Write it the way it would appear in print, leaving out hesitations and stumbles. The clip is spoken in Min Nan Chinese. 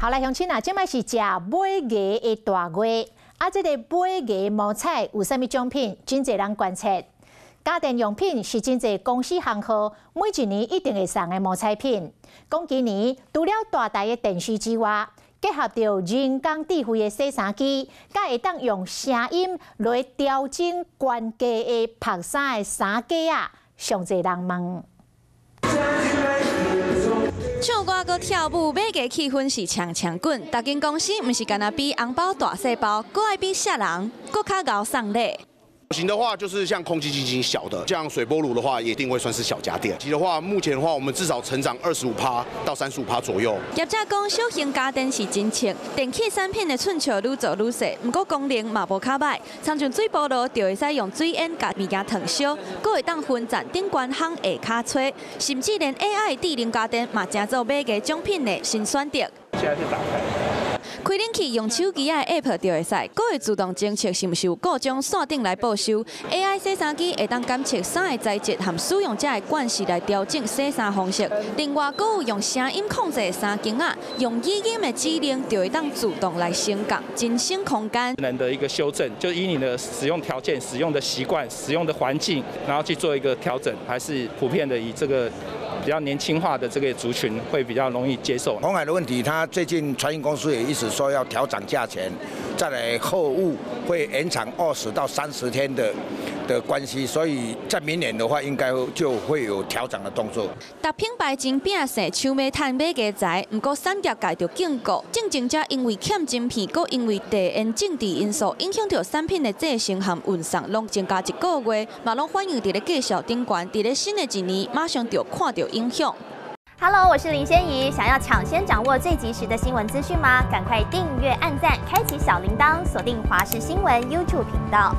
好來，鄉親啊，這擺是食尾牙的大月，啊，這個尾牙摸彩有啥物獎品？真濟人關切。家電用品是真濟公司行號每一年一定會送的摸彩品。講今年除了大台的電視之外，結合著人工智慧的洗衫機，佮會當用聲音來調整懸低的曝衫的衫架仔，上濟人問。唱歌閣跳舞，尾牙氣氛是強強滾。逐間公司毋是干焦比紅包大細包，閣愛比啥人閣較𠢕送禮。小型的話，就是像空氣清淨機小的，像水波爐的話，一定會算是小家電。的話，目前的話，我們至少成長25趴到35趴左右。業者講，小型家電是真搶，電器產品的寸尺愈做愈細，毋過功能嘛無較䆀。親像水波爐就會使用水煙共物件燙燒，閣會當分層頂懸烘下跤吹，甚至連 AI 智能家電嘛，成做尾牙獎品的新選擇。現在是打開。開冷氣用手機仔的 App 就會使，閣會自動偵測是毋是有故障線頂來報修。AI 洗衫機會當檢測衫的材質和使用者的慣勢來調整洗衫方式。另外，閣有用聲音控制的衫弓仔，用語音的指令就會當自動來升降，真省空間。能的一個修正，就依你的使用條件、使用的習慣、使用的環境，然後去做一個調整，還是普遍的以這個比較年輕化的這個族群會比較容易接受。紅海的問題，他最近船運公司也一直說要調漲價錢，再來貨物會延長20到30天的關係，所以在明年的話，應該就會有調漲的動作。逐品牌真拚勢，搶欲趁尾牙財，毋過產業界就警告，競爭者因為欠晶片，閣因為地緣政治因素，影響著產品的製成和運送，攏增加一個月，嘛攏反映佇咧價數頂懸，佇咧新的一年馬上就看著影響。 Hello，我是林仙怡，想要搶先掌握最及時的新聞資訊嗎？趕快訂閱、按讚、開啟小鈴鐺，鎖定華視新聞 YouTube 頻道。